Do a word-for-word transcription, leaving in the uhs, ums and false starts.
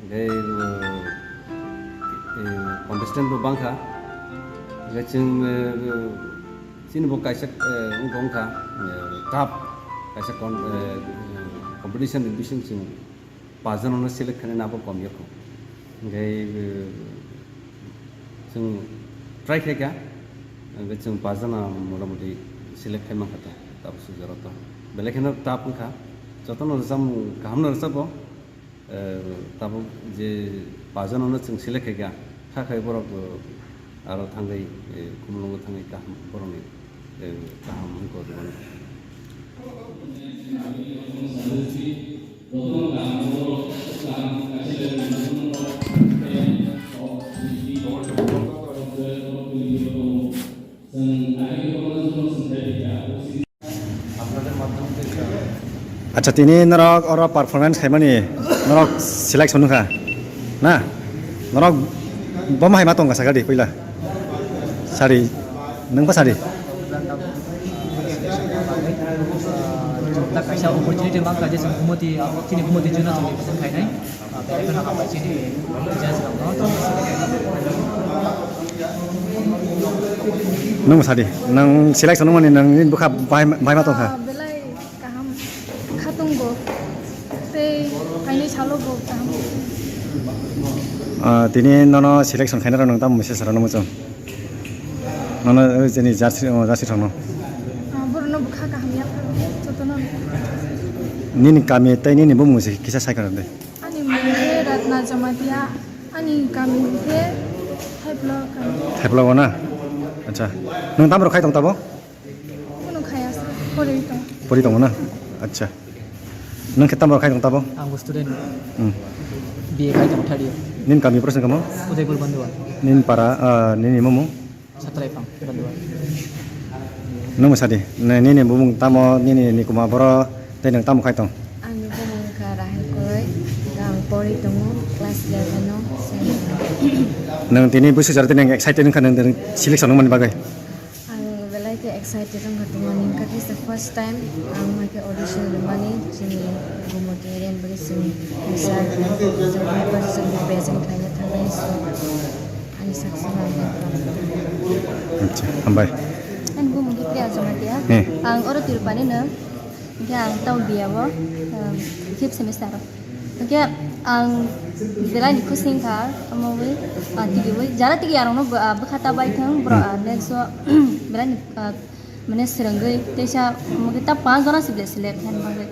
Hingke, eh, eh, contestant bo bangkha. Hingke chwng, eh, chini bo kaisa, eh, wngkha, wngkha, eh, tough, kaisa con-, eh, eh, competition ni bising chwng paanch jono select khainai abo kom yakho. Hingke, eh, chwng try khaikha, hingke chwng paanch jono motamoti select khai mankha ta, tabuk swijaro to. Belai kheno tough wngkha, jotono rwchapmung kahamno rwchapo. Eh, tabuk je paanch jonono chwng select khaikha, kha khai borok, eh, aro thangwi, eh, Khumulwngo thangwi kaham borokni, eh, kaham wngkha o rwmani. Acha, tini norok oro performance khaimani norok selection wngkha na? Norok bo hai ma tongkha sakha di puila? Sari, nwng bo sari. Kaisa opportunity mankha je chwng Gumoti, chini Gumoti juna chwng represent khainai. Nwng sadi, nwng selection wngmani nwng nini bwkha bahai, bahai ma tongkha? Ah, belai kaham khatung bo. Tei kainwi salo bo kaham. Ah, tini nono selection khainai rok nwng tamo message rwno muchung? Nono, eh, jeni jersey, oh, jersey rokno. Ah, borokno bwkha kaham ya, jotono. Nini kami tei nini bumung se kisa sai khna de. Ani mung khe Ratna Jamatia, ani kami khe Thaipla kami. Thaipla o na? Acha. Nwng tamo rok khai tong tabo? Kuno khaya sa, pori tong. Pori tong na? Acha. Nwng khe tamo rok khai tong tabo? Ang bo student. Hmm. B A khai tong third year. Nini kami boro se kamo? Udaipur Bandua. Nini para, ah, nini mumung? Satraipang, Bandua. Nwng sadi, nini bumung tamo, nini nikuma boro, tei nwng tamo khai tong? Ani bumung kha Rahel Koloi, ang pori tongo class eleven o, semi. Nwng tini busu jar tini excited wngkha nwng selection wngmani bagwi? Ang belai khe excited wngkha tongo, nini khe this the first time ang hai khe audition rwmani, chini Gumoti area ni bagwi chini sir, present khlaina thangmani. Ani saksa nang. Acha, hambai. Ani bumung khe Priya Jamatia. He. Ang oro Tirupani no. Hingke ang tamo B A o, um, fifth semester o. Hingke ang belai ni khusing kha, omo wi, ah, tigi wi, jara tigi arong no, ah, bwkha ta bai thang, bro, hmm, ah, next o, belai ni, ah, mane swrwngwi, teisa, omo khe ta panch jona se belai select khaina bagwi.